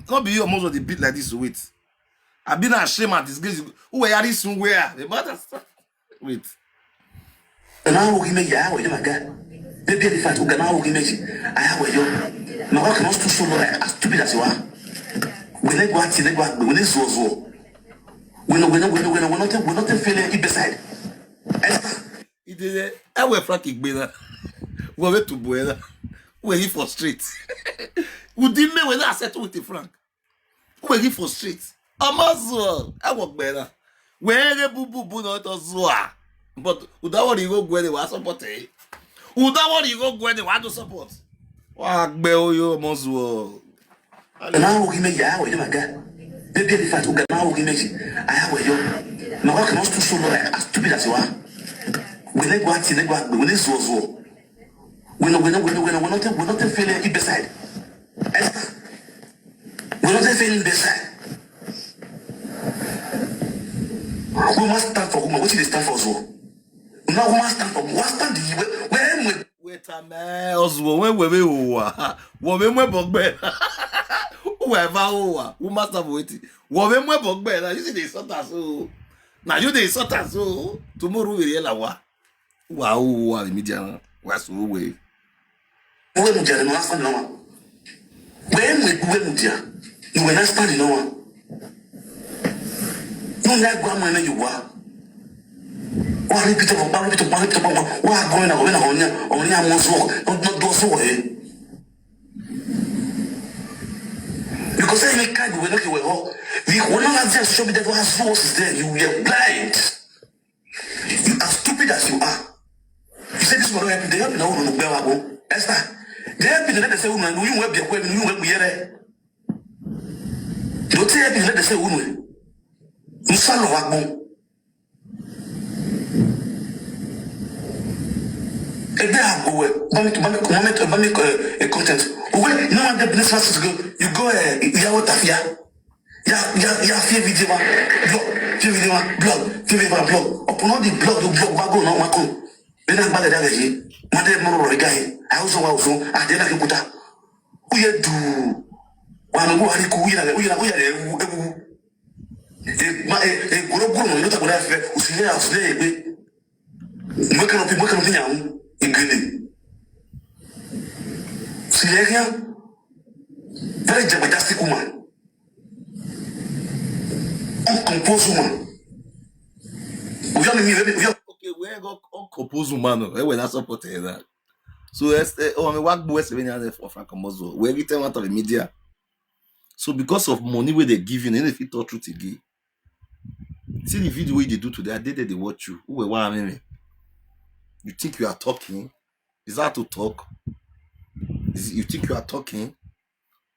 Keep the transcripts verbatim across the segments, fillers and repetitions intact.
No be you almost dey beat like this. Wait, I been ashamed and disgrace. Who were you somewhere? The matter. Wait. Ghana wo gi meji, I will do my guy. Baby, in fact, Ghana wo gi meji, I will do. My work cannot too solo like as stupid as you are. We let go at, let go at, we let zo zo. We no, we no, we no, we no, we not, we not feel it beside. Esther. He did. I will Frank Igbena. We went to Buena. We he for street. We didn't make we not accept with the Frank. We he for street. Amazuo. I walk better. Where the boo boo boo not as well. But without what you go where they were support eh. Without what you go where they want to support. Wa gbe oyo Amazuo. Ghana wo gi meji, I will do my guy. Baby, in fact, Ghana wo gi meji, I will do. My work cannot too solo like as stupid as you are. We let go at, let go at, we let zo zo. We no, we no, we no, we no, we not, we not feel it beside. Esther. We not feel it beside. We must stand for woman. What should they stand for so? Now we must stand for, we stand the way, where am we? Wait a minute, Ozuo, when we we owa, we we mwe bogbe. Whoever owa, we must have waiting. We we mwe bogbe. Now you see they sort us so. Now you they sort us so. Tomorrow we realize wa. Wa owa the media. Wa so we. Uwe mudia no last time no. When we uwe mudia, you will not stand no one. You like one man you wa. Wa repeat up, wa repeat up, wa repeat up, wa going away na onya, onya Amazuo, not not do so eh. Because I make kind we not we ho. We will not have just show me that was so is there. You were blind. You are stupid as you are. You say this one help you. They help you now. No, no, no, no. Esther. They help you. They say, "Who know you help your queen? You help me here." Don't say help you. They say, "Who know?" You sell no work. Ebe agowe. Bami, bami, bami, bami, uh, content. Uwe, no one the business has to go. You go, uh, Yahoo Tafia. Ya, ya, ya, fie video ma, blog, fie video ma, blog, fie video ma, blog. Upon all the blog, the blog, wa go no, wa go. Then I bag that guy. Mother, mother, guy. I also, I also, I did not put up. Who you do? Wa no go hari ku, who you are, who you are, who you are, who you are. Eh, ma, eh, eh, goro, goro, no, you don't have to go there. Usiye, usiye, eh. Mo kàn fi, mo kàn fi yàn igele. Usiye, very jabadastic woman. Uncomposed woman. Uyo mi mi mi uyo. Okay, we go uncompose woman o. We na support her na. So, eh, oh, mi wa gbo ese we na for Frank Amazuo. We get one to the media. So because of money wey they give you, they fit talk truth again. See the video wey they do today. I did they watch you. Who were wa me? You think you are talking? Is that to talk? Is you think you are talking?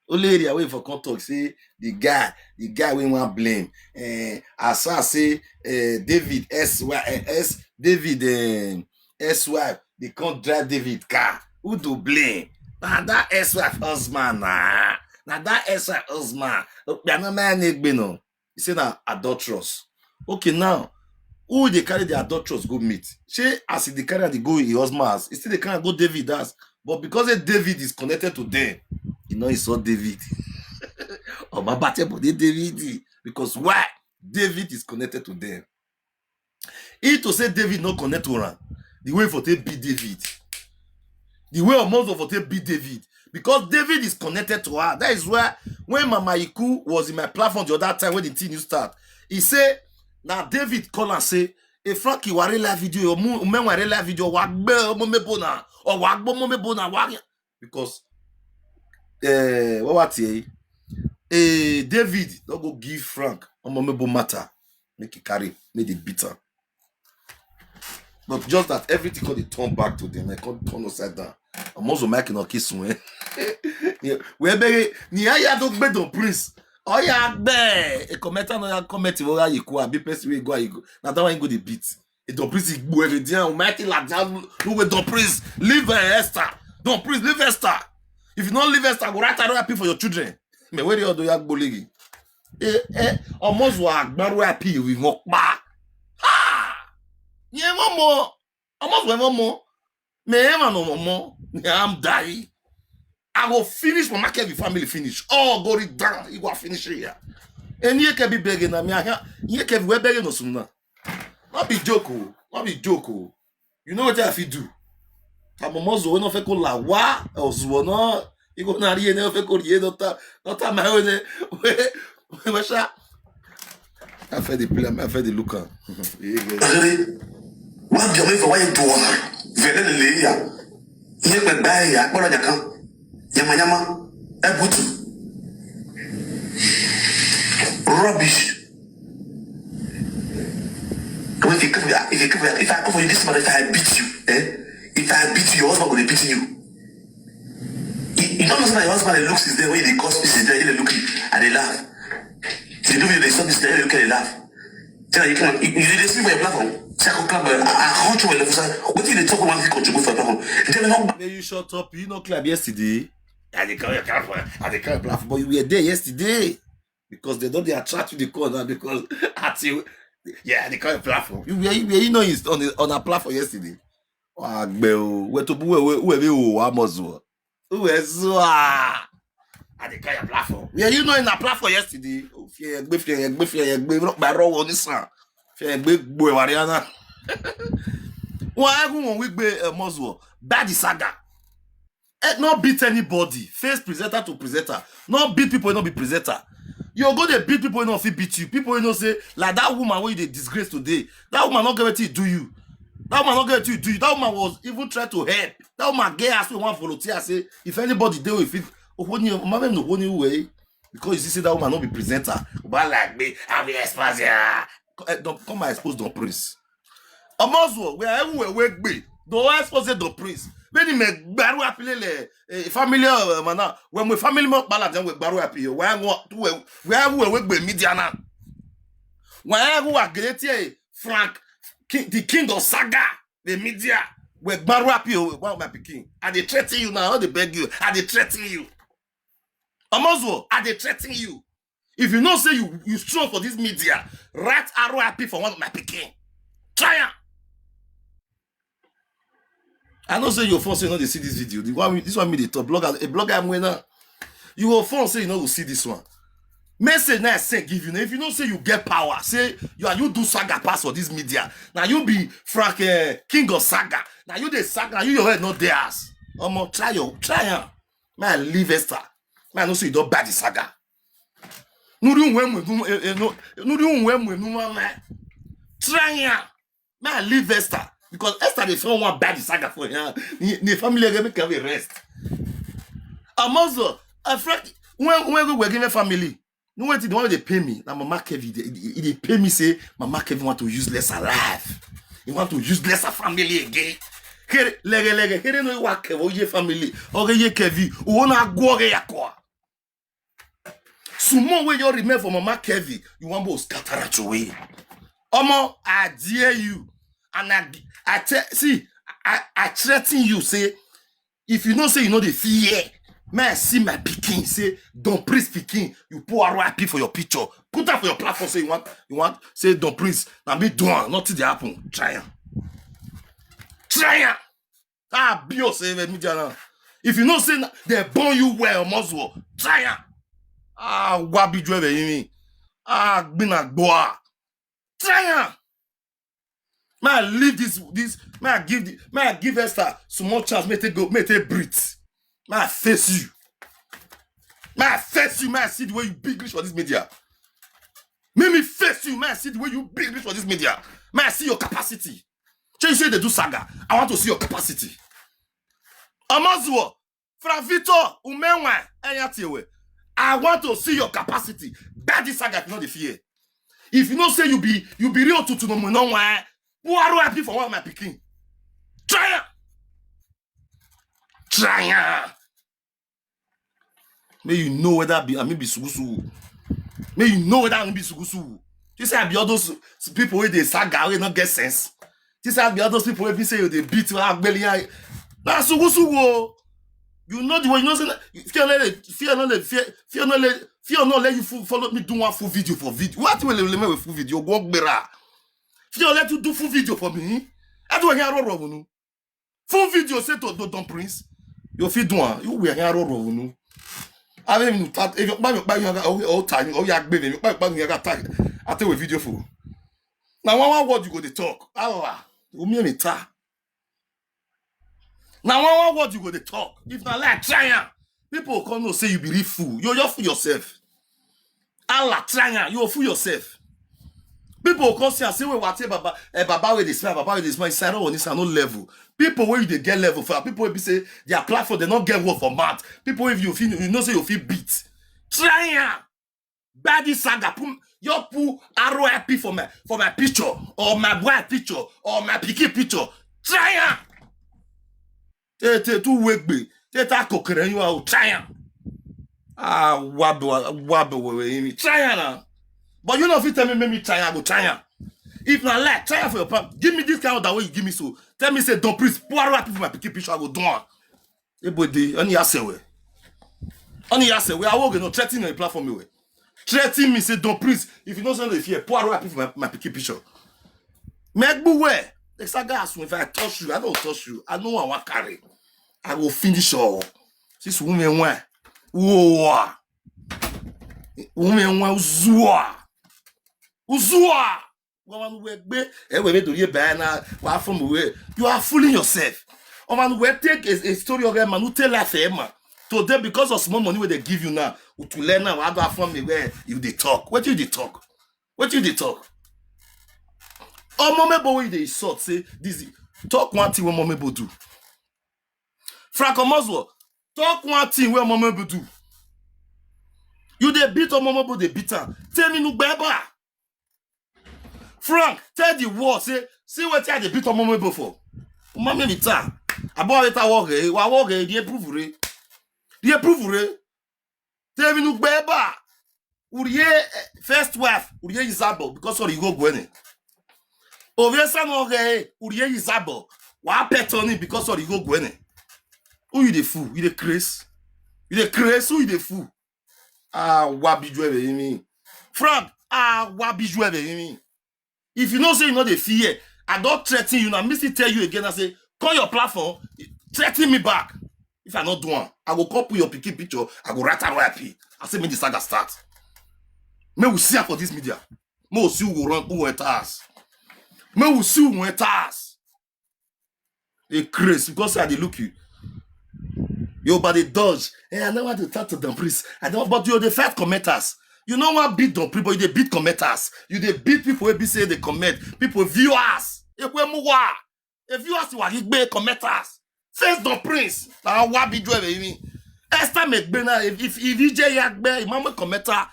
Only area wey for come talk say the guy, the guy wey wan blame. Eh, as I say, eh, David S Y, eh, S David, eh, S Y, they can't drive David car. Who do blame? Na that S Y husband na. Na that S Y husband. Okpiano man egbe no. He say na adulterous. Okay, now who they carry the adulterous go meet? She as he dey carry the go his husband house, he still dey carry go David house. But because say David is connected to them, you know he saw David. Or my body David. Because why? David is connected to them. If to say David no connect to her, the way for take be David. The way Amazuo for take be David. Because David is connected to her. That is why when Mama Iku was in my platform the other time when the thing you start, he say, now David call and say, "A Frankie ware live video, or men ware live video, wa gbe mo me bona, or wa gbo mo me bona, wa." Because eh, what what eh? Eh, David, don't go give Frank. Omo me bo matter. Make he carry, make they beat am. But just that everything come dey turn back to them, like come turn upside down. Amazuo Mike no kiss one. Yeah, we be ni aya do gbe Don Prince. Oya gbe. A commenter no ya comment wo ga yiku abi person wey go yiku. Na that one go dey beat. A Don Prince igbo every day. O Mike la down. No we Don Prince. Leave uh, Esther. Don Prince, leave Esther. If you don't leave Esther, go write another appeal for your children. Me where you do ya gbolegi. Eh eh. Amazuo wa gbaru appeal we mo pa. Ha! Nye mo mo. Amazuo mo mo. Me ema no mo mo. I'm die. I go finish Mama Kevin family finish. All go read down. You go finish here. And you can be begging at me. You can be begging us now. Not be joke, oh. Not be joke, oh. You know what I fit do? I'm a muzzle when I feel like, why? Or Zuana. You go na rie ne feel like, not that, not that my own. Wait, wait, wait, I feel the play, I feel the look. Why be away for why you do? Vele le ya. Ye pe ba ya, kpọrọ nyakan. Yama yama. Ebutu. Rubbish. Come, if you come, if you come, if I come for you this morning, if I beat you, eh? If I beat you, your husband will beat you. You, you don't know that your husband looks is there when they cause peace is there, they look at you and they laugh. They do you, they stop this, they look at, they laugh. Tell you, come on, you, you dey see for your platform. Say, I go clap, I, I haunt you, like, what you dey talk about, you contribute for your platform. Then no. May you shut up. You no clap yesterday. I dey call your platform. I dey call your platform. But you were there yesterday because they don't dey attract you the call now because at you, yeah, they call your platform. You were, you were, you know, it's on the, on a platform yesterday. Agbe o, we to bu we we we o amozu. Who is I dey call your platform. Yeah, you know in a platform yesterday. Oh, fear, gbe fear, gbe fear, gbe rock by rock on this one. Fear, gbe boy Mariana. Why everyone we gbe uh, Moswo? Bad is saga. Eh, not beat anybody. Face presenter to presenter. Not beat people, not be presenter. You go dey beat people, not fit beat you. People, you know, say, like that woman where you dey disgrace today. That woman not get wetin do you. That woman not get wetin do you. That woman was even trying to help. That woman get asked me one volunteer, say, if anybody dey with it, oh, when you, mama, no, when you way. Because you see, say that woman not be presenter. But like me, I be expose ya. Co- eh, Don't come and expose Don Prince. Omozuo, we are everywhere, we gbe. Don't expose Don Prince. When he make baru appeal le, eh, family, uh, mana, when we family mo balance, then we baru appeal. We are go, we, we are everywhere, we gbe media now. We are everywhere, great here, Frank, king, the king of saga, the media. We baru appeal, we want my picking. I dey threaten you now, I dey beg you, I dey threaten you. Omozuo, I dey threaten you. If you know say you, you strong for this media, write R I P for one of my picking. Try am. I know say your phone say no dey see this video. The one, this one me dey talk blogger, a blogger I'm now. You go phone say you no go see this one. Message now I send give you. Now, if you know say you get power, say you are you do saga pass for this media. Now you be Frank uh, King of Saga. Now you the saga. Now you your head not theirs. Omo, try your try am. Man, leave Esther. Man, no say you don't buy the saga. Nuri unwe mwe nu eh, eh, no, nuri unwe mwe nu mama. Try am. Man, leave Esther because Esther dey feel one bad saga for here. The family get make a rest. Amozo, a friend when when we were given family, no wetin the one wey dey pay me na Mama Kevin. He dey he dey pay me say Mama Kevin want to use less her life. He want to use less her family again. Here lege lege here no wa Kevin oye family. Oge ye Kevin. Uwo na agwo oge yakoa. Small wey you remain for Mama Kevin, you wan go scatter it away. Omo, I dare you. And I I tell see, I, I threaten you, say if you know say you know the fear, may I see my pikin, say Don Prince pikin, you put R I P for your picture, put that for your platform, say you want you want say Don Prince, na me do am, nothing dey happen. Try am. Try am. Ah, be your save media now. If you know say na- they born you well, must well. Try am. Ah, wabi drive me. Ah, gbina gboa. Try am. May I leave this this may I give the may I give Esther some more chance, may take go, may take breathe. May I face you. May I face you, may I see the way you big reach for this media. Make me face you, may I see the way you big reach for this media. May I see your capacity. Change say they do saga. I want to see your capacity. Amazuo, Fravito, Umenwa, Enyatiwe. I want to see your capacity. That is saga, if you know the fear. If you know say you be you be real to no no why. Who are happy for one of my picking? Try am. Try am. May you know whether be I may be sugusu. May you know whether I may be sugusu. You say I be all those people where they saga, we not get sense. This I be all those people where be say you they beat you, ah, belly eye. Na sugusu wo. You know the way you know say na- fear no let fear no let fear fear no let fear no let you fo- follow me do one full video for video. What will let me with full video? Go gbera. Fear let you do full video for me. I do here wrong wrong. Full video say to, to Don Prince. You fit do am. You wear hair roll, you know. I mean, you tat, if you buy, you buy, you got, oh, oh, time, oh, yeah, baby, you buy, buy, you got time. I tell you a video for. Now, one, one word you go to talk. Allah, you mean me ta. Now, one, one word you go to talk. If not like, try am. People come know say you be real fool. You, you fool yourself. Allah, try am. You fool yourself. People come say, I say, wait, what, baba, eh, baba, where they smell, baba, where they smell, inside, on this, no level. People where you dey get level for, people will be say, their platform, they not get word for mouth. People, if you feel, you know, say you feel beat. Try am. Buy this saga, put, you put R I P for my, for my picture, or my wife picture, or my pikin picture. Try am. Te, te, tu wegbe. Te, ta kokere, you are try am. Ah, wabe, wabe, we, we, we, try am now. But you know, if you tell me, make me try am, I go try am. If na lie, try am for your pam. Give me this kind of that way you give me so. Tell me, say, don't please, pour out people for my pikin picture, I go do am. Everybody, only ask we. Only ask we. I will no threaten on the platform we. Threaten me, say, don't please. If you know something, if you pour out people for my, my pikin picture. Make beware. The saga ask me if I touch you, I don't touch you. I know I want carry. I will finish all. This woman why? Whoa. Woman why? Uzua. Uzua. Woman we gbe. Eh, we do ye bana. Wa from we. You are fooling yourself. Woman we take a, a story of a man who tell life a man. Today, because of small money where they give you now, to learn now, I go from me where you dey talk. What you dey talk? What you dey talk? Omomebo wey you dey insult, say this, talk one thing wey Omomebo do. Frank Omozwo, talk one thing wey Omomebo do. You dey beat Omomebo, dey beat am. Tell me, nugbeba. Frank, tell the world, say, see wetin I dey beat Omomebo for. Umami mi ta. Abo eta wo ge, wa wo ge, die prove re. Die prove re. Tell me, nugbeba. Urie, eh, first wife, Urie Isabel, because of Igo Gwene. Ovesa no ge, Urie Isabel. Wa petoni because of Igo Gwene. Who you dey fool? You dey craze? You dey craze? Who you dey fool? Ah, wa biju ebe me. Frank, ah, wa biju ebe me. If you know say you no dey fear, I don threaten you now. Me still tell you again, I say, call your platform, threaten me back. If I no do am, I go come put your pikin picture, I go write R I P. I say, make the saga start. Make we see am for this media. Make we see who go run, who go enter house. Make we see who go enter house. Dey craze because I dey look you. You but dey dodge. Hey, I never want to talk to them, please. I don't, but you dey fight commenters. You know what beat them, people, you dey beat commenters. You dey beat people wey be say they comment. People, viewers. Ekwe muwa. If you ask what you be commenters, face the prince. Now what be drive me? Esther Megbena, if, if, if E J Yagbe, Imam commenter,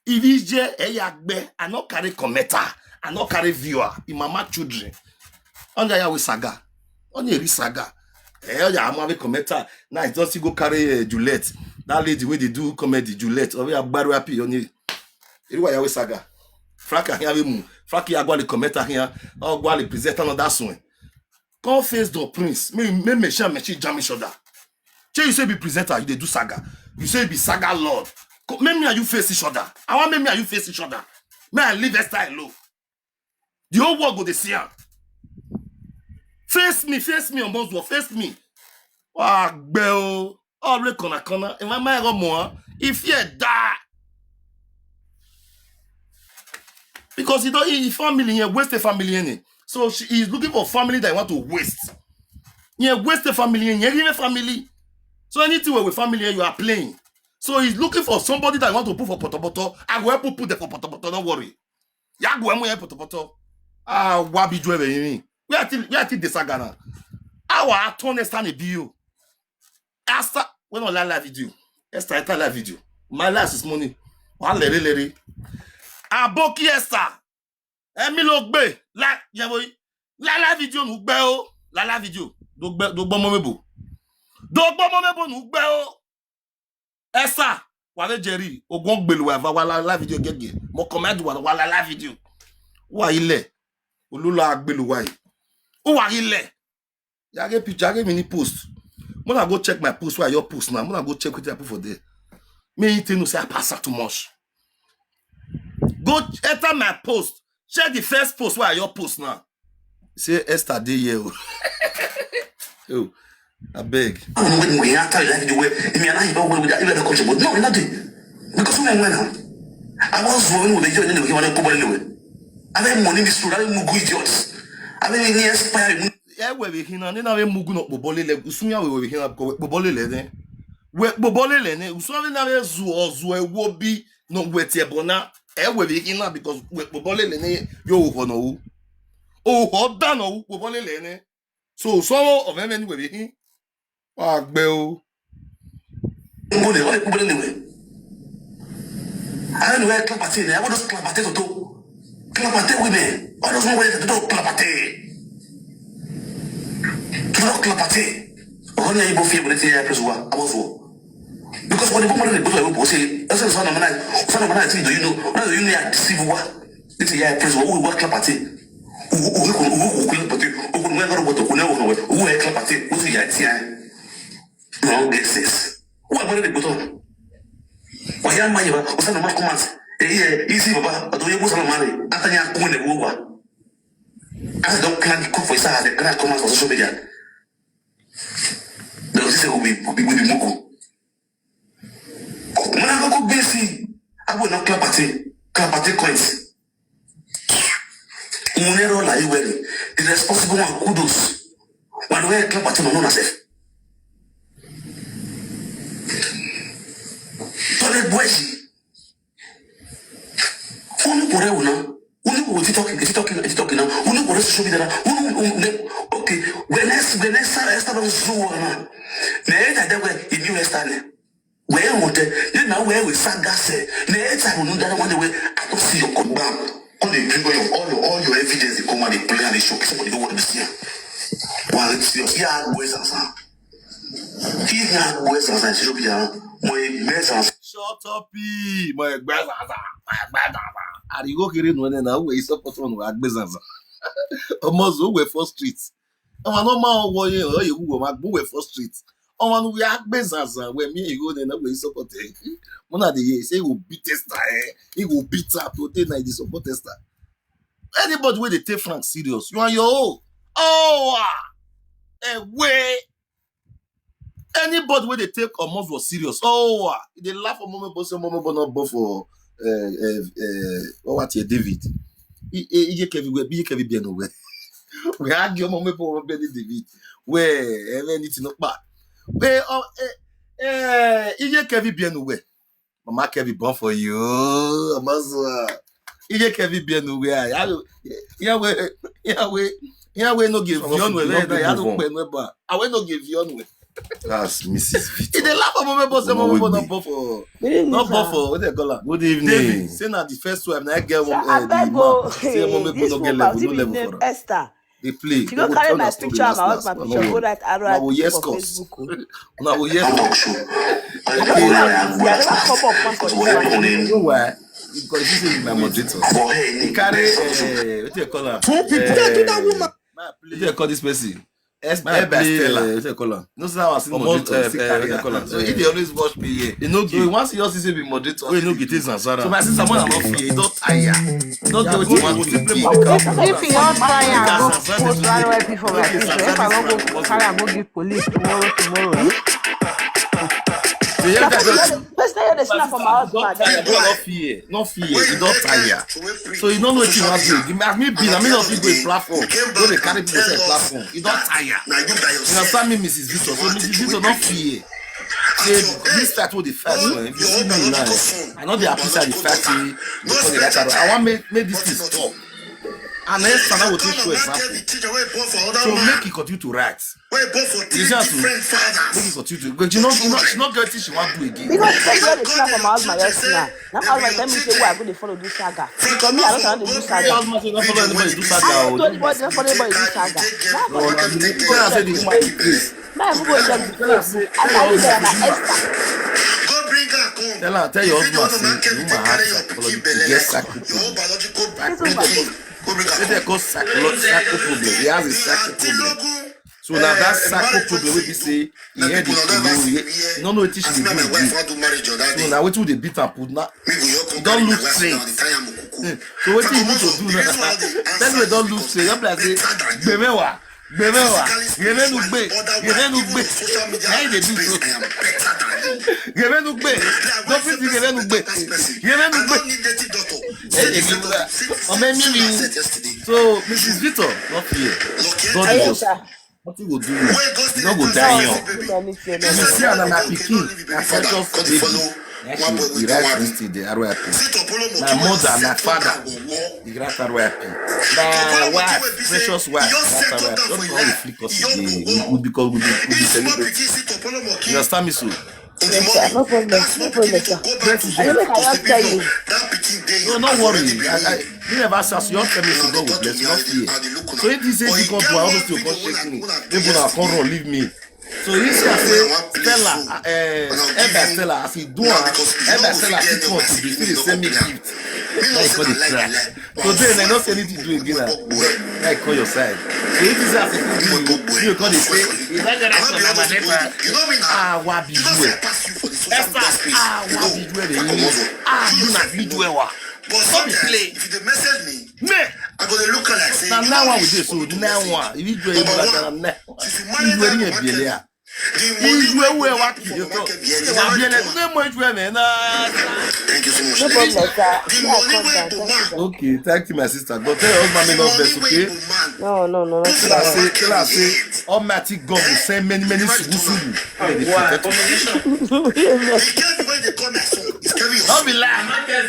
if E J Yagbe, I not carry commenter, I not carry viewer, in mama children. On the Yahweh saga, on the saga. Eh, yeah, I'm a commenter. Now it's just go carry, uh, Juliet. That lady wey dey do comedy, Juliet. Oh, yeah, Baru happy on you. Iriwa Yahweh saga. Frank here we mu. Frank here go the commenter here. Oh, go the presenter on that one. Come face the prince. Me, me, me, shame, me, she jam each other. Shey you say be presenter, you dey do saga. You say be saga lord. Co-, make me and you face each other. I want make me and you face each other. May I leave Esther alone. The whole world go dey see am. Face me, face me, Omozwo, face me. Wa gbe o. All the corner, corner. If my mind go more, if you die. Because he don't, he family here, waste the family in it. So she is looking for family that he want to waste. Yeah, waste the family in here, even family. So anything with family, you are playing. So he's looking for somebody that he want to put for potopoto. I will help you put there for potopoto, don't worry. Ya go emu ya potopoto. Ah, wa bi ju ebe yin. Where till, where till the saga now? Our attorney stand a bill. Esther, when on live video. Esther, enter live video. My last is money. Wa lere lere. Aboki Esther. Emi lo gbe. La, ye wo. La la video nu gbe o. La la video. Do gbe, do gbo mo mebo. Do gbo mo mebo nu gbe o. Esther, wa le Jerry, ogun gbelu wa, wa la la video gege. Mo comment wa, wa la la video. Wa ile. Olula gbelu wa yi. O wa ile. Ya get picture, ya get mini post. Mona go check my post, where your post now. Mona go check wetin I put for there. Me, you think say I pass out too much. Go enter my post. Check the first post, where your post now. Say Esther dey here o. Oh. Abeg. When we enter that video where me and I don't go with that, even the country, but no, we not do. Because we went now. I was one with the journey, we want to go anywhere. I have money, this true, I have good idiots. I have any expire. Ewe be hina, ne na we mugu no kpobole le, usunya we we hina ko we kpobole le ne. We kpobole le ne, usunya we na we zu ozu e wo bi no we tie bona. Ewe be hina because we kpobole le ne yo ho no wu. O ho da no wu kpobole le ne. So so o me me ni we be hin. Wa gbe o. Go there, why people anyway? I don't know where clap at it. I want to clap at it to clap at it women. I don't know where to do clap at it. To not clap at it. When you both feel with the press war, I was war. Because when the woman in the book, I will say, that's a son of man. Son of man, do you know? Now you know, civil war. This is yeah, press war. We will clap at it. Who who who who clap at it? Who who never what who never know what who clap at it? Who see ya tia? No get sense. Who are the bottom? Why am I ever? What's the man commands? Eh, yeah, easy, Baba. But we go some money. Atanya kune buwa. As don't plan the cook for his house, the grand commands for social media. They will say, "We will be, we will be mugu." When I go cook B C, I will not clap at it. Clap at it coins. Munero la you well. The responsible one, kudos. When we clap at him, no, no, safe. Toilet boy, she. Unu kore una. Unu go ti talking, ti talking, ti talking now. Unu kore social media now. Unu, unu, ne, okay. When next, when next, Esther don sue una. Ne, Esther, that way, he knew Esther ne. Where would they? Then now where we saga say? Ne, Esther, unu that one the way. I don't see your coat back. Come dey bring all your, all your, all your evidence. They come and they play and they show somebody don't want to see. Well, it's your, yeah, boys and son. Ihe a bụ eze na Naijiria, my mezans. Shut up, e, my gbazazan, my gbazazan. Arigo kiri no ne na we support on agbazazan. Omozo we for street. Omo no ma owo ye o ye wo ma gbo we for street. Omo no we agbazazan we mi ego ne na we support e. Mo na dey hear say he go beat Esther, eh. He go beat her today na the support Esther. Anybody wey dey take Frank serious, you are your own. Oh, ah. Eh, wey anybody wey dey take Omozo serious, oh, ah, e dey laugh for moment, but say moment, but not but for uh, uh, uh, what here, David. Ije Kevin, we Ije Kevin be no we. We argue moment for David. We eh, anything no bad. We oh eh eh Ije Kevin be no we. Mama Kevin born for you. Omozo. Ije Kevin be no we. Ya we ya we ya we no give you no we. Ya no pe no ba. Awe no give you no we. That's Missus Victor. E dey laugh for moment, but say moment, but not but for not but for what they call am. Good evening. David, say na the first wife na I get one. Abeg o, Say moment, but this no get woman level, see no me level name for her. Esther. They play. She go carry my picture and my husband picture, go write Now we R I P yes for cause. Facebook o. Now we yes Don't cause. talk show. I never come up once for this What one. happened? You know why? Because this is my moderator. For her, He carry uh, what do you call her? Two people dey do that woman. What do you call this person? Yes, My Eba play, Stella. Uh, what do you call her? No, say I was Omo, moderator. uh, Still uh, carry what do you her. call her? So if they always watch me here. You know, So he wants you all to say be moderator. We no get Zazara. So my sister, when I'm not here, you don't tire. You don't get what you want to play. If you don't try and go Zazara post dey R I P for my picture, if I no go carry am go give police tomorrow, tomorrow. So yeah, that just Person wey dey snap for my husband. tire. You don't fear, no fear. You don't tire. So you don't know what you want to do. As me be, I mean, not people with platform. Go dey carry people with platform. You don't tire. You understand me, Missus Victor? So Missus Victor, don't fear. Say this start with the first one. If you see me now, I know they appreciate the fact say you call the right. I want make make this thing stop. And next time I will take show example. So make it continue to write. You see how to make it continue to. But you know, you know, she not get what she want to do again. Because person wey dey snap for my husband just now. Now my husband tell me say, "Why I go dey follow this saga?" Because me, I don't dey do Hey, saga. husband say don't follow anybody do saga. I Oh. don't anybody, don't follow anybody do saga. Now I When I say the woman dey place, I go check the place. I I be there na Esther. tell her, tell your husband say the woman has psychology. He get psychology. This woman. Wetin dem call psycholo- psycho problem? He has a psycho problem. So now that psycho problem wey be say he head is too low. He no know wetin she dey do again. So now wetin we dey beat am put now? He don lose strength. Hmm. So wetin he need to do now? Person wey don lose strength, just be like say gbemewa. Gbẹ̀rẹ̀ wa, gbẹ̀rẹ̀ nu gbé, gbẹ̀rẹ̀ nu gbé. How you dey do so? Gbẹ̀rẹ̀ nu gbé, dọ́kítì gbẹ̀rẹ̀ nu gbé, gbẹ̀rẹ̀ nu gbé. Ẹ ẹ mi wúra, ọmọ ẹ mi mi wú. So, Missus Victor, not here. God is just. Nothing go do you. You no go die young. You see, and na pikin, na precious baby. Na she, the right thing still dey, R I P. Na mother, na father, the right R I P. Na wife, precious wife, that's R I P. Don't come dey flick us again. We, we, because we be, we be celebrate. You understand me so? Yes, sir. No problem. No problem, sir. I don't know if I have tell you. No, no worry. I, I, you never ask us. You don't tell me to go with bless. You don't fear. So if this is you come to our house to come shake me, people are come run leave me. So you see, I say, Stella, uh, Eba Stella, as he do am, Eba Stella fit want to be still dey send me gift. Now you come dey cry. Today, I no see anything to do again. Now you call your side. So if you say as he do you, you come dey say, "If I get that Stella, my neighbor, ah, wa be you, Esther, ah, wa be you, ah, you na be you, wa." But sometimes, if you dey message me, me, I go dey look am like say na now one we dey so now one. If you do it like that, now you ready to be there. Iwe we wa ki yo to. Wa bi ele ne mo iwe me na. Thank you so much. No problem, sir. Me, I come down. Thank you, sir. Okay, thank you, my sister. But tell your husband me not vex, okay? No, no, no, no. Tell her say, tell her say, Almighty God will send many, many sugu sugu. May they protect you. Amen. Don't be lie.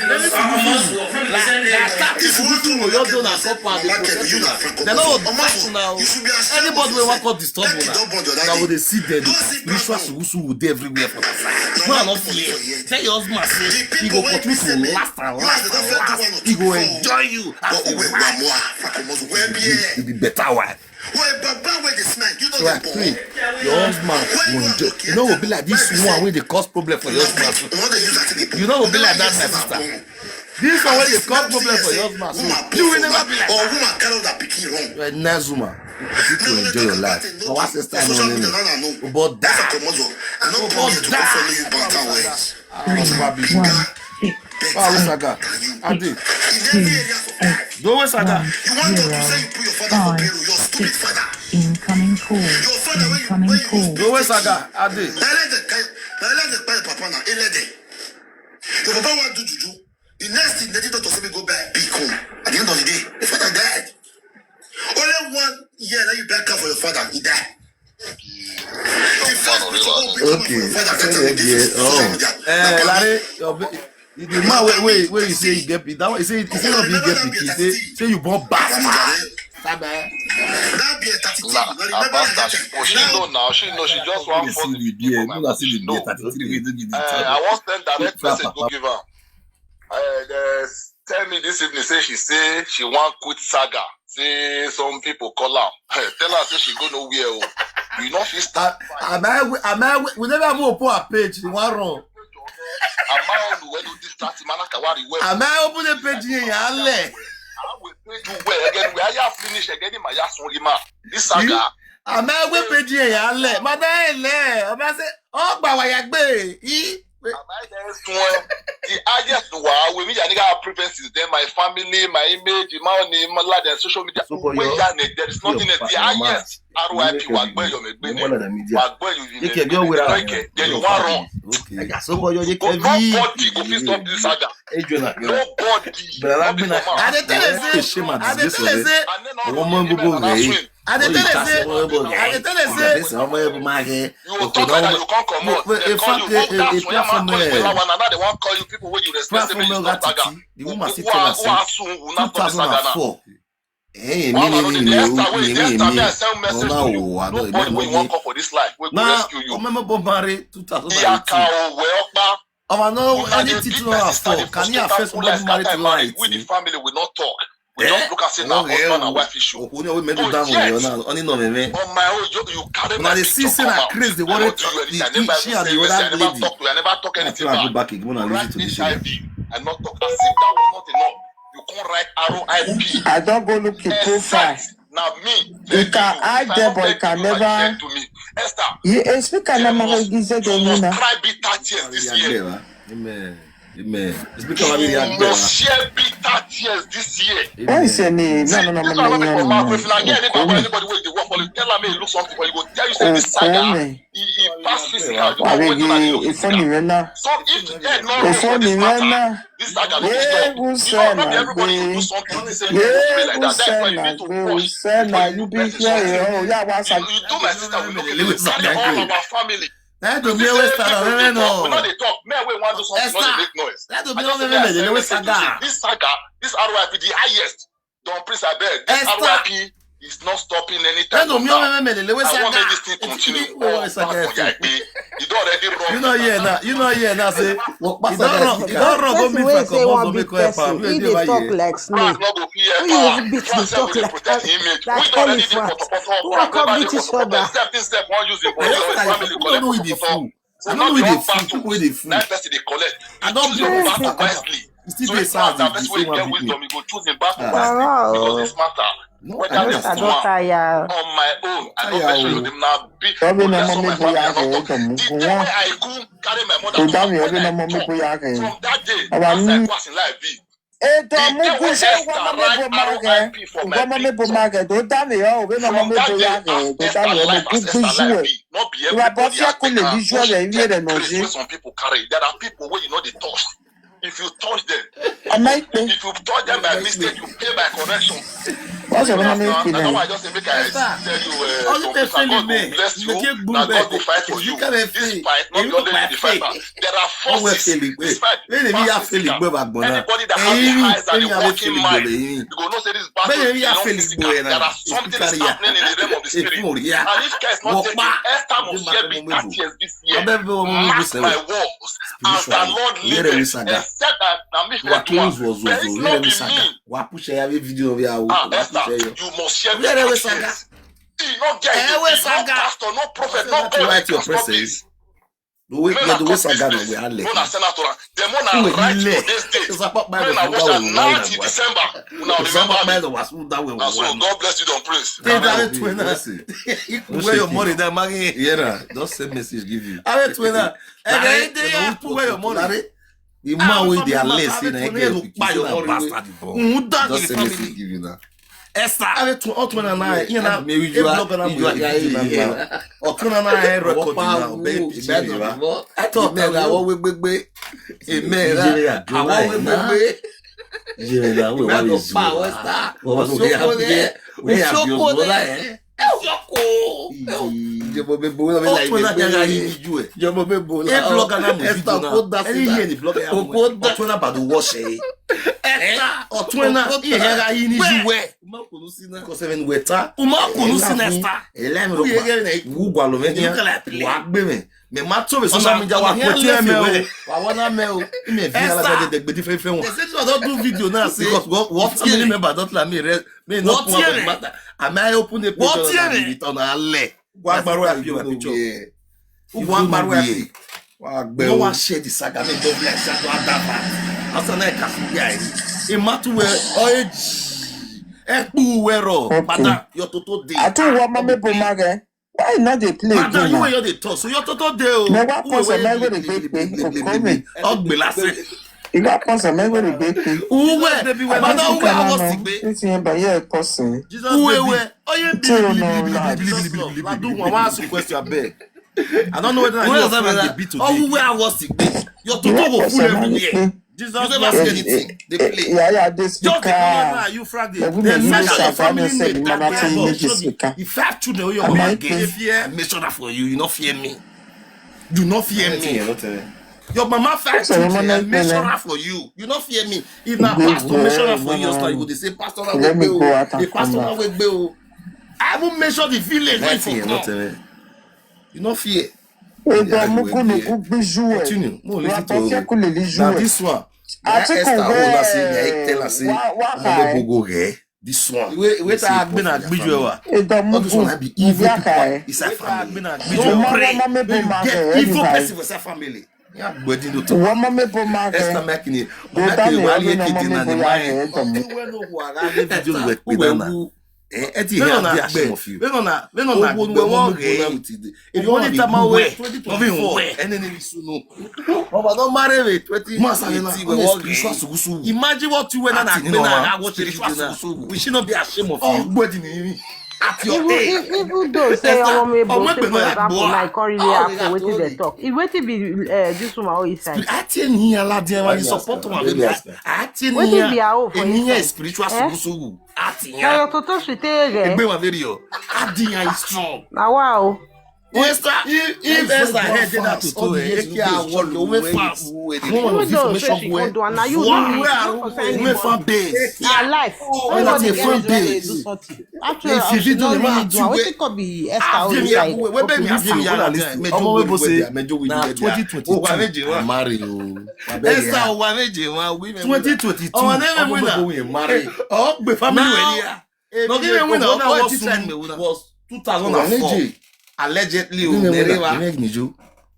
Many sugu sugu. Like, like that sugu sugu wey you don na compound dey protect you. They no go touch you now. Anybody wey wan come disturb you now, na go dey see dead. Spiritual sugu sugu dey everywhere for that side. No, I no fear. Tell your husband say he go continue to last and last and last. He go enjoy you as a wife. You be better wife. So I pray your husband go enjoy. You no go be like this one wey dey cause problem for your husband. You no go be like that, my sister. This one wey dey cause problem for your husband, so you will never be like that. You are a nice woman. You fit to enjoy your life. But what sister no name? But that. But that. Wow, saga. Ade. Go away, saga. You want to say you put your father for payroll, your stupid father. Incoming call. Your father wey you wey you use. Go away, saga. Ade. Na let the guy, na let the guy papa na. He let them. Your papa wan do juju. The next thing, the doctor say we go buy big home. At the end of the day, the father died. Only one year that you buy car for your father, he died. The first picture wey we put for your father, that time we dey social media. Eh, Larry, your ba- the man wey wey wey you say you get pikin, that one you say you say no be you get pikin, say say you born bastard. Sabe. That be a thirty-three. Nah, You remember about that, that? She, but she know now. She know. She just wan force the pikin for my body. She know. Thirty-three wey dey give me Eh, I wan send direct message go give am. Eh, eh, tell me this evening say she say she wan quit saga. Say some people call am. Eh, tell her say she go nowhere o. You no fit start fight. Am I am I we never even open her page. The one wrong. Ama olu wey do this thirty man aka wari well. Am I open the page here? Yale. Awe page well again. We aya finish again. Ma ya sun rima. This saga. Am I open page here? Yale. Madam ele. Am I say? Oh, gba wa ya gbe. I. Am I there sun? The highest wa we me ya nigga preferences. Then my family, my image, my name, my life, and social media. So for We your- ya ne- there is nothing else. The highest R Y P wa gbe yo me gbe ne. Wa gbe you. Ike bi o wira. Then you wan run. Okay. So for your Ike But bi. nobody go fit stop this saga. Ejo na. Nobody. Brother, Nobody me na. come out. I dey tell you say, Shame and I dey disgrace tell you already. say, And then all One those month women ago, na eh? swim. I dey tell you say, I dey tell you say, This one wey be my hair. You go talk like that, you come comot. Wait, wait, They in call fact, you, a- go a- down, a so your man platform, call you, eh, now they wan call you people wey you respect, say make you Platform stop saga. gratitude. The woman Who- still who tell are- us who are soon, who na talk saga now. two thousand and four. Eh, One me, another me, day, me, Esther, me, wait, me, Esther, me. me, I sell message Ona to you. o, I don't Nobody know wey you wan me. call for this life, we go Now, rescue you. Omeme Bomari two thousand Iyaka eighteen. owe ọpa. Our no Una dey anything beat to my know our sister, dey fault. Can you frustrate affect people like somebody married scatter to marriage? light? We the family, we not talk. We Eh? just look and say na Okay, husband and oh, wife issue. oh, oh, we do But down yet, on only no me. on my own, you, you carry Una my dey see picture say come na out. craze dey I worry no do you anything. I the- never she even and say the you anything. I other never lady. talk to you. I never talk I anything try go bad. back again. Una Right listen to this H I V. again. I not talk. As if that was not enough, you can't write R O I P. I don't go look your profile. Exact. Now me. You can hide there, but you can never. To me. Esther. You explica na mara gize You de must mina. Cry bitter tears this year. Amen. Amen. Speaker, why we react there? Share bitter tears this year. Why is any no no no This no one no be for mouth. no If na hear anybody, no anybody wey dey work for you, tell am make e look something for you, go tell you say this saga Okome. e e pass physical. You know wetin I dey Abegi look for. Ifoni Rena. So if head no dey for this Ifoni matter, Rena. this saga go stop. Yebu You know, no be Sena everybody go do be. something to say make e be like Yebu that. That's why you Sena need to go watch Sena. before you You do be person something. here. Oh, yeah, what's You, up? you do my sister, we look at you. Carry all our family. That do You me say always people start dey already talk, we no no. dey talk. Men wey wan do something no dey Esther. make noise. That do I me just say always make I me send the way message to you. saga. This saga, this R I P, the highest. Don Prince, abeg, this Esther. R I P is not stopping That anytime do from me now. always me the way I wan make saga. this thing continue. What Oh, is saga? Pass Oya Egbe. You don already run. You know here now. You know here now. Say What you don't run. You don't run. Go Person meet wey for say come wan also beat make her power. person, You he dey dey right talk here. like France snake. no go fit help Who you her. even beat dey France sef talk wey dey like protect that? im image. That We don already elephant. dey potopoto. Who France come never beat dey each potopoto. Other? Except himself wan use him body Yes, or him I family don't collect know who for dey potopoto. fool. I Who don't know no who be dey all fool. back to Who dey fool. na person dey collect. I don't Choose know your who battle dey fool. wisely. You still So dey if na sad. that You person say wey one get beat me. wisdom, you go choose him battle Ah. wisely. Wow. Because this matter, No, whether I na just Esther don small tire. on my own, I don tire mention o. your name now. Be Obi but na that's how mommy my boy family are ake not eto talking. The day mukuwa. wey I go carry my mother To come dami out, obi when na I mommy talk boy ake. From that day, Awa as I ni go as in life be. eto The day wey muku se Esther wa mommy boy write ma ake. R I P for my Wa mommy boy picture. ma ake. To dami o obi na From mommy that boy day, ake. as To Esther dami o life, muku as Esther gbiju life e. be, not be Iwa everybody bofia has kule taken am. gbiju e Get iye re grace noje. Wey some people carry. There are people wey you know they touch. If you touch them, Ama ikpe. If you touch them by mistake, you pay by correction. What's your Because name? now, I Ikpe don't na. want just say make I Esther, tell you, uh, all the some people people, God feeling will me. bless you. Make it good, Now God baby. will fight for If you. you come and This fail, fight, not you be only look you like the fight. fail. But there are Wọ́n wẹ́ forces. fèlè pé This fight, bẹ́ẹ̀ ni bí past yà fèlè physical. gbé bá gbọ́n náà. Anybody that has Ẹ̀yin the rí eyes and bẹ́ẹ̀ ni the yà working fèlè gbọ́ mind, lẹ́yìn. you go know say this battle Bẹ́ẹ̀ ni is bí yà beyond fèlè physical. gbọ́ ẹ̀ There náà. are something is Ìfúkàrí yà. Happening in the realm of the spirit. Ìfún òrí yà. And if care is not Wọ́n taken, pa. Esther Bí must màá hear fẹ́ mọ́ bitter mẹ́bù. tears this year. Abẹ́ bí wọ́n mú Mark gbèsè my wọn. words. As the Spiritual. Lord Ìyẹ́rẹ̀ liveth, wí sàgá. Except that na me Wà first one. close wọ̀ zòzò. But it's Ìyẹ́rẹ̀ not wí be sàgá. me. Wà púṣẹ̀ yà bí fídíò bí àwọ̀. Ah, Wà Esther, púṣẹ̀ yọ. You must share Ìyẹ́rẹ̀ wí bitter sàgá. tears. He no get Ẹ wé it. No sàgá. Pastor, no prophet, no Write your God can stop presence. this. The way Make the una way cut this sàgá lọ place. wẹ̀ á lẹ̀. Make una send out to am. Then make Who una will write heal to it? this day. Sapa pa Make ẹ̀rọ una fún wish dáwọ̀ am wẹ̀ ninth wá. December. Una Sapa pa remember me. ẹ̀rọ wà fún dáwọ̀ Na so wá. God bless you, Don Prince. Tell that Amen. twin now. Blessing. He put where your money that marry. Yeah, nah. Just send message give you. Are twin now. Larry, Ẹ̀rẹ́ dé yà put where your money. Larry, the man wey dey alert say na get pikin say na bastard born. Òun dá Just the send message family. Give you now. Esther. Are twin, all twin na na. You na. Maybe you are. You are. Ọ̀tún náà náà ẹ record Ọ̀pá náà wo ọ̀bẹ ìgbà pidgin náà wa. Wọ́n Ẹ tọ́ ìgbà náà wọ́n wé gbégbé. Amen. Nigeria, Àwọn wé July, gbégbé. Yẹn na wẹ̀ wá Ìgbà lè tó zù pa wá. àwọn star. Wọ́n wá sọ pé Òṣòkò àbí rẹ̀. wọ́n yà bí Òṣòkò ọ̀sùn rẹ̀. láyé. Òṣòkò. Ìjọba bẹ́ẹ̀ bọ́ wọ́n mi láì Ọ̀tún náà gbé kẹ́ra pé yìí ju ẹ̀. Ìjọba bẹ́ẹ̀ bọ́ Ẹ blogger náà mo Esther video náà. Okoda Ẹni yẹn ni blogger yà mú. Okoda. Ọ̀tún náà bàdó wọ́ṣẹ̀ yìí. Esther. Ọ̀tún náà Okoda. Ìhẹ́ra yìí ní ju ẹ̀. Má kò ní sí náà. Kò sẹ́fẹ̀ ní wẹ̀ tá. Uma kunu sina Esther. Ẹ̀lẹ́ mi ló pa. Wúgwà ló mẹ́ni. Wà á gbé mi. Mẹ ma tó mi social media wa kò tí ẹ mẹ o. Wà wọ́n náà mẹ o. Mẹ fi alágbàdé dẹgbẹ di fẹ́fẹ́ wọn. They say this one don do video now say. Because what what family member don tell me rest. Me no come up with matter. Am I open the page on the return alẹ? Wọ́n á gbàrú ẹ̀ bí wọ́n picture. Wọ́n á gbàrú ẹ̀ bí. Wọ́n á gbẹ o. No wan share the saga make God bless you to other part. After na ẹ kà fún yà ẹ. Ìmọ̀túwẹ̀ ọ̀ẹ́jì. Ẹ kú wẹ̀rọ̀. Madam, your toto dey. Àtúwọ̀ ọmọ mi bò má rẹ̀. Why you no dey play again now? Madam, you wey you dey talk, so your toto dey o. Mẹ wá pọ̀ sẹ̀ mẹ́gbẹ̀rẹ̀ gbé pé òkú mi. Ọgbẹ́ lásán. Ìgbà pọ̀ sẹ̀ mẹ́gbẹ̀rẹ̀ gbé pé. Uwe, madam, uwe awọ sì gbé. Ní ti yẹn bá yẹ ẹ pọ̀ sẹ̀. Uwe, uwe, oye bilibili, bilibili, bilibili. Ladu, I wan ask you question, abeg. I don't know whether na you or friend dey beat today. Uwe awọ sì gbé. Your toto go full everywhere. Jesus, you never see anything. They play. Yeah, yeah, this just the corner now. You frag the. They measure your family name. That guy go show me the five children wey your mama get. If you make sure that for you, you no fear me. You no fear me. Your mama five children. I make sure that for you. You no fear me. If na pastor make sure that for you, you go dey say pastor na wey gbé o. The pastor na wey gbé o. I even make sure the village wey for come. You no fear. Ega muku nuku gbiju ẹ. Continue. Mo listen to you. Na this one. Atiku Esther wey Ola say, na he tell her say, wa wa ọmọ kai. Gbogbo rẹ. This one. Ìwé ìwé tá a gbé na gbiju ẹ wa. Ega muku. All this one na be evil people inside family. Ìwé tá a gbé na gbiju ẹ wa. Mo pray. Make you get evil person for inside family. Ya gbẹdin do to. Wọ́n mọ́ mi bó máa rẹ̀. Esther Mekini. Mekini wà á lè kéde náà ní máa yẹn. Ìwé ló wà á lè video wẹ̀ pé náà. Eh, eti ya be ashamed of you. When on a, when on a, when on a, if you want to be tama we twenty twenty-four, and then if you know, Baba don marry we twenty eighteen, we walk spiritual sugusugu. Imagine what you went on. Spiritual sugusugu. We should not be ashamed of you. At your age. Even though say ọmọ mi bo say, for example, na come really happen wetin dem talk. If wetin be, eh, this woman wey inside. Ati ni ala di ma support one. Ati ni. Wetin be her own for inside? Spiritual sugusugu. Ati ya. Na your toto she take, eh? Egbe ma very o. Adi ya is strong. Na wa o. Esther, if, if Esther head dey that toto, eh, eke a wall, we fast. Even though say she go do, and na you know we fan base. Her life. Everybody get ready to do something. After all, she no really do am. Wetin come be Esther own inside? If you be journalist, ọmọ wey be say na twenty twenty-two marry o. Esther, twenty twenty-two, ọmọ wey be say marry. Ọgbẹ family wey dey here. No give me win. Our boy teacher me was two thousand and four. Allegedly o, Nereva.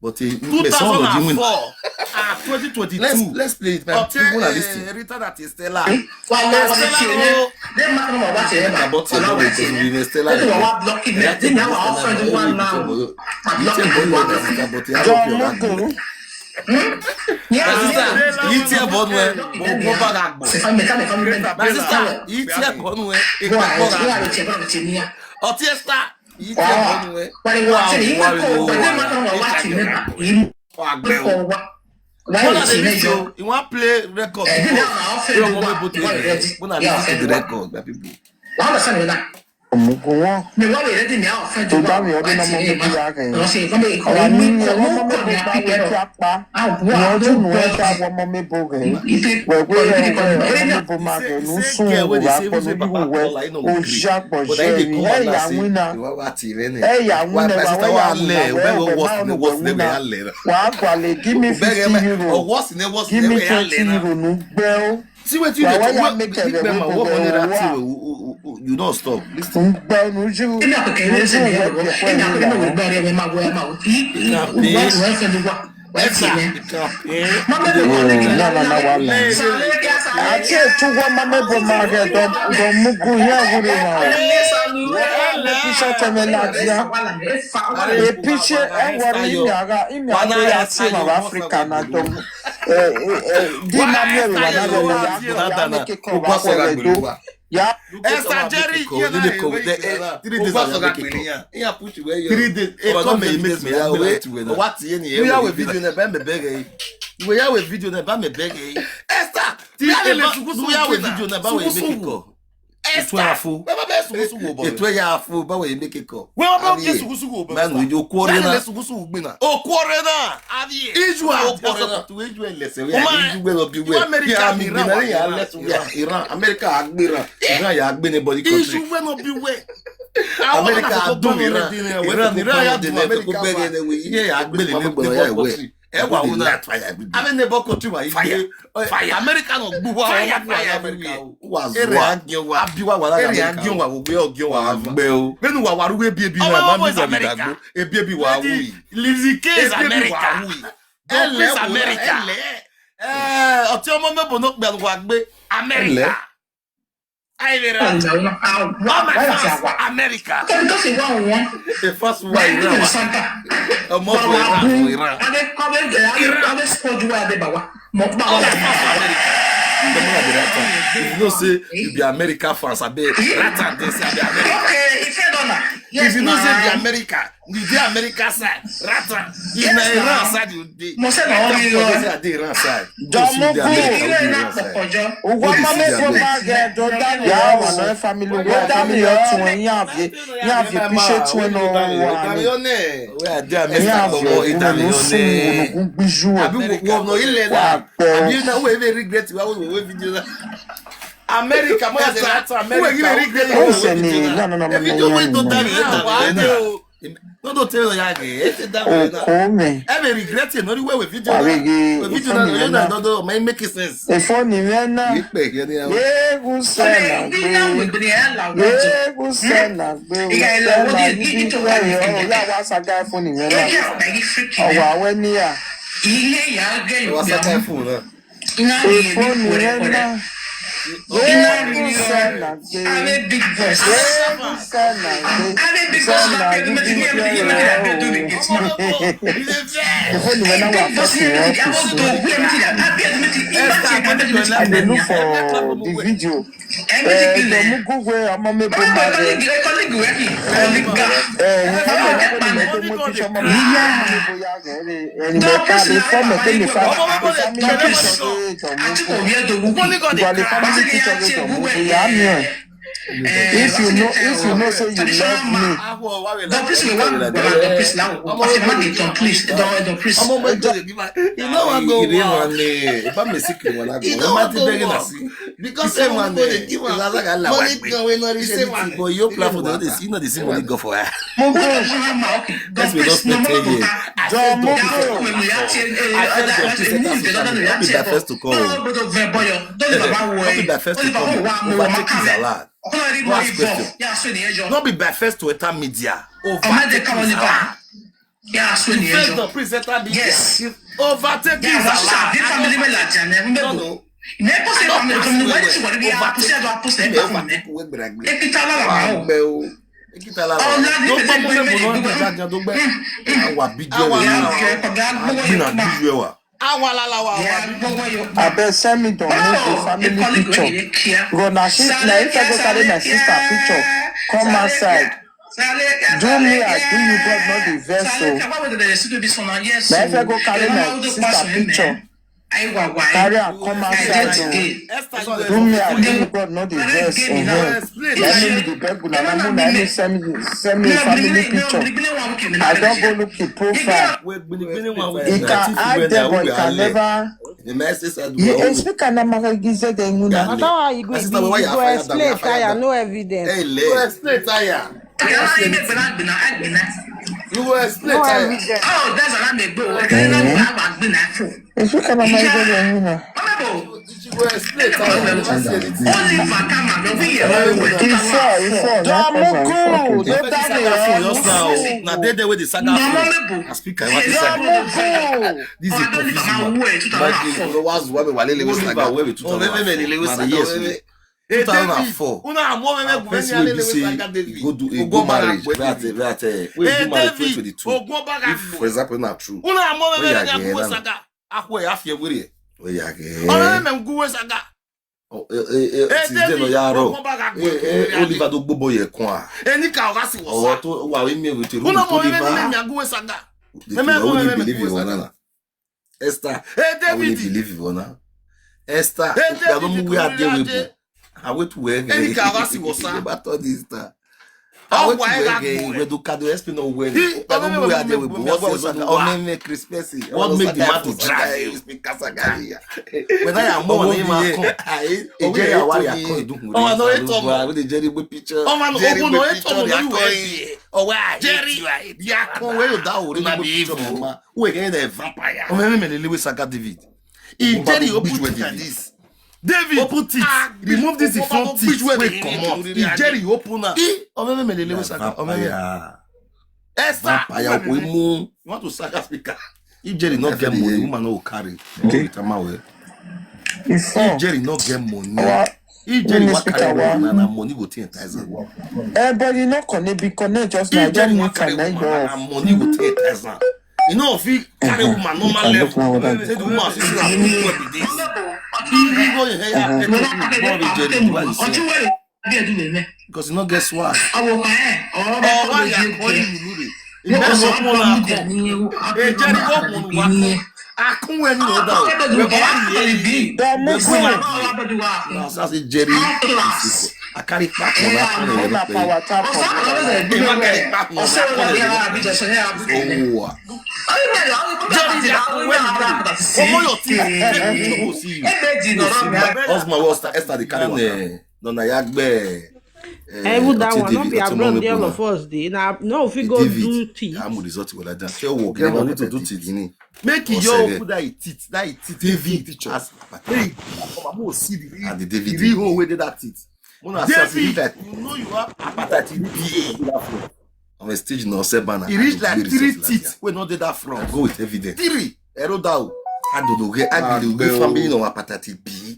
But eh, two thousand and four. Ah, twenty twenty-two. Let's, let's play it, man. People are listening. Rita that is Stella. Stella o. Dem ma ma wa che ma. About your boy, because we were Stella. Dem wa block it. Dem na wa friend one now. Block it. But I hope you're not. My sister, yìí tí ẹ bọ́ nu ẹ, mo bá ga gbọ̀. My sister, yìí tí ẹ bọ́ nu ẹ, epo pọ̀ ga gbọ̀. Ọtí Esther, yìí tí ẹ bọ́ nu ẹ, wà á wà á wà á wà á gbẹ o. Wọ́n náà lè rí sí o, ìwọ́n á play record. Wọ́n náà lè rí sí the record, my people. Omugun wọn. Tó bá mi ọdún náà mọ mi bí wàá kàn yín. Ọ̀la mi ni ọmọ mi bó bá wẹ̀ tí a pa. Ní ọdún nù ẹ́ ká wọ ọmọ mi bó rẹ̀. Wẹ̀wẹ̀ ẹ̀wẹ̀ ọmọ mi bó máa rẹ̀ ló sùn wò wá pọ̀ lórí wò wẹ̀. Ó ṣá pọ̀ ṣe rí. Ẹ yà wín náà. Ẹ yà wín náà wà wẹ́ yà wín náà wẹ́ wẹ́ máa ń wẹ̀ wín náà. Wà á gbà lè give me fifty euro. Give me twenty euro nù gbẹ́ ó. See wetin you dey talk. Big man, what money that thing wey you don stop. Listen. N gbọ́ nu ju. Ina ko kere se ne ko. Ina ko ne mo gba re me ma go ma. Wa wa se ni wa. Wa se ne. Ma me ko ne. Na na na wa la. Ati etu wa ma me bo ma ge do do mu gu ya gu re na. Le pisha te me la dia. E pishe e wa ri mi aga imi aga ya ti ma Africa na do. Eh, eh, eh, di ma mi ori wa na lo ya ya mi ke ko wa ko le do. Ya. Esther Jerry, you know, three days ago, make it come. Three days. E come and make me happy like you were. What you hear? We have a video na ba me beg. We have a video na ba me beg. Esther, we have a video na ba we make it come. Esther, etu ya afụ ba we make it come. Manu ijo kwore na. Okwore na. Iju a. Iju a lese we. Iju we no be we. Iran, America agbera. Iran ya agbe anybody country. Iju we no be we. America do Iran. Iran, Iran ya do America. Iran ya agbe anybody country. Ẹ wà wò náà. Ame ne bọ country wa yi. Fire. Fire. America no gbu wa. Fire, fire everywhere. Wa zua. Abi wa wa la America. Wa wo gbe o gbe o. Benu wa wa ru ebi ebi na ma mi za bi dagbo. Ebi ebi wa wi. Lizzy K is America. Ele is America. Eh, ọtí ọmọ mẹ́bọ̀ náà pẹ̀lú wa gbé America. America. The first one. Ọmọ Iran. Iran. If you know say you be America fans, I be Ratan, they say I be America. If you know say you be America, you dey America side, Ratan. If na Iran side you dey, mo say na only Iran. Say I dey Iran side. Domugu. Ugwa mame ko ma ge do dami ya wa no family wa dami ya tun ya vie ya vie pise tun no wa. We are there America for Italian. Abi wo no ile na. Abi na we even regret wa we video na. America, mo ya say Ratan America. We even regret. O se ni no no no. Video we don done. No, don't tell ya again. Oko me. I be regretting only way we video. We video na no no no make sense. E phone ni we na. Ipe ke ni. Ye gu se na gbe. Ye gu se na gbe. O se na ni ya wa sa ga phone ni we na. Owa we ni ya. Ile ya ge. Wa sa ga phone na. E phone ni we na. Every sign na say, every sign na say, sign na you be there o. Before you went, I was talking to you. I dey look for the video. Eh, Domugu wey ọmọ mi bụ marry. Eh, you know, the motivation ọmọ mi bụ marry. And the family, the family picture. Ìwà the family picture wey Domugu ya mi o. If you know, if you know say you love me. Don please, we wan gbara, don please, now. Ọmọ, please, don, don please. You know what go on? If I'm a sick one, I go. Because say one day, money go wey no reach anything. But you plan for the others, you know the same money go for her. Let's be not spend ten years. John Moko. I feel the opposite as well. Don't be the first to call. Don't be the first to call. Overtake is allowed. Last question. Not be the first to enter media. Overtake is allowed. First to present that media. Yes. Overtake is allowed. No, no. Ekita la la ma o. Ekita la la ma o. Don't gbọ́ mọ́ mẹ́mọ́ náà, don't gbọ́ mọ́ mẹ́mọ́ náà. Awa bi jẹ́ wa. Awa bi jẹ́ wa. Awa la la wa. Abeg send me Don Mugu family picture. Go na she, na if I go carry my sister picture come outside. Do me, I do you, God no dey vex o. Na if I go carry my sister picture, carry am come outside o. Do me, I do you, God no dey vex o. Let me dey beg una, na una, na me send me, send me family picture. I don go look the profile. He can hide there, but he can never. The message said, you speak an amagagize de nguna. That's how you go, you go explain tire, no evidence. Hey, you go explain tire. You go explain tire. Oh, that's an amebo. You speak an amagagize de nguna. You go explain tire. Only Vakama, no, we hear. He fall, he fall. Domugu, don't tell me just now. Na dey there with the saga. I speak, I want to say. This is a confusing one. But the followers who have a Walele Saga. Who have a Walele Saga. Two thousand and four. Our first way be say, go do a go marriage. That, that, eh, we do marriage twenty twenty-two. If, for example, na true. When you are here now. When you are here. Oh, eh, eh, eh, ti de no ya ro. Eh, eh, Oliver do gbogbo ye kun a. Enika oga si wo sa. Ọ̀rọ̀ tó wà wí mi ò tẹ. Una mo me me me aguwe saga. Me me me me believe you na. Esther. Hey, David. Believe you na. Esther. Hey, David, we are there with you. I wait to where. Enika oga si wo sa. About all this time. How do you explain no well? What make the man to drive you? Whether you are more than him, Jerry, I want your coin. Don't worry. Jerry, we picture. Oh, where I hate you, I hate you. Where you down? Who hate the vampire? Oh, me, me, me, Lewis Saga David. If Jerry open it like this. David, open it. Remove this in front teeth. Wait, come on. If Jerry open am. Omeme me lele we saga. Omeme. Esther, you want to saga speaker? If Jerry not get money, woman no carry. If Jerry not get money, if Jerry want carry money, na money go ten thousand. Eh, but you no connect, be connect just now. If Jerry want carry money, na money go ten thousand. You know, if he carry woman normal level, say the woman fit say na who be this. If he go in here, because he no get swag. Oh, why you are calling me? Jerry, go Akunwe ni o da o. We go ask the. Now, so I say Jerry. I carry back on that. Omo your team. Husband was Esther dey carry water. No, na yagbe. Even that one, not be abroad there, all of us dey. Now, no, if we go do tea. I'm result with that. Say work. Get money to do tea. Make you open that teeth. That teeth. David. Hey, come on, see the real hole wey dey that teeth. David, you know you have hepatitis B. On a stage, no, say banner. He reach like three teeth wey no dey that front. Go with evidence. Three. Ero da o. I don't know where I be the family no hepatitis B.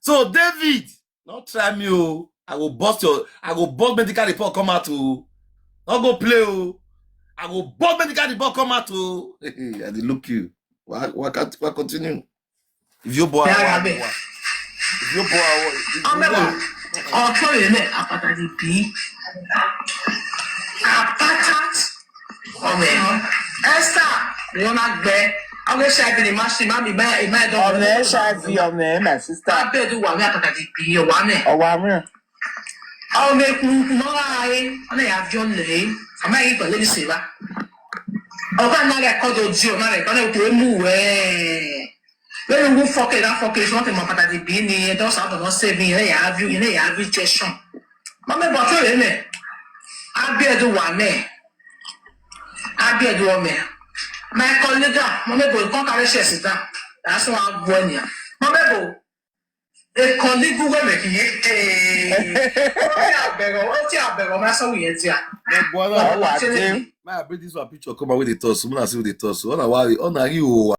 So David, no try me o. I go burst your, I go burst medical report come out o. No go play o. I go burst medical report come out o. I dey look you. Wa wa wa continue. If you boy, Yeah, wa I mean, wa. If you boy, wa. If you ọmọ boy. Ọtún rẹ̀ lẹ̀ àpàtàkì bí àpáta ọmọ ẹ̀ Esther ni wọ́n máa gbẹ ọmọ H I V ni má ṣe má mi bá ìmá ẹ̀dọ́ Ọmọ H I V, ọmọ ẹ̀, my sister. Abẹ́ẹ̀dù wà ní àpàtàkì bí ọ̀wá mẹ́. Ọwọ́ àmúràn. Ọmọ ekun mọ́ra ẹ ọmọ ẹ̀yà fi ọ̀lẹ̀ ẹ ọmọ ẹ̀yà ìgbà lẹ́nu ṣe wá. Ọba náà rẹ̀ kọ́ dojú ọmọ rẹ̀ kọ́ náà kò é mú wẹ́ẹ́. When you fuck it, that fuck it, if you want to mọ̀ pàtàkì bí ni ẹ dọ́sà ọ̀dọ̀ náà save me, ẹ yà á view, ẹ yà á view session. Mọ́mí bọ̀ tó rèé mẹ́, Abíọ́dún wà mẹ́, Abíọ́dún wà mẹ́. My colleague, Mọ́mí bọ̀ kọ́ kárí ṣe sí dá, that's why I go on here. Mọ́mí bọ̀, a colleague wẹ̀ mẹ́ kì í, ó ti àbẹ̀rọ̀, ó ti àbẹ̀rọ̀ máa sọ wìyẹn ti à. No, boy, Ọwọ́ no. àti May I bring this one picture come out with the toss. When I see with the toss, on a worry, on a you.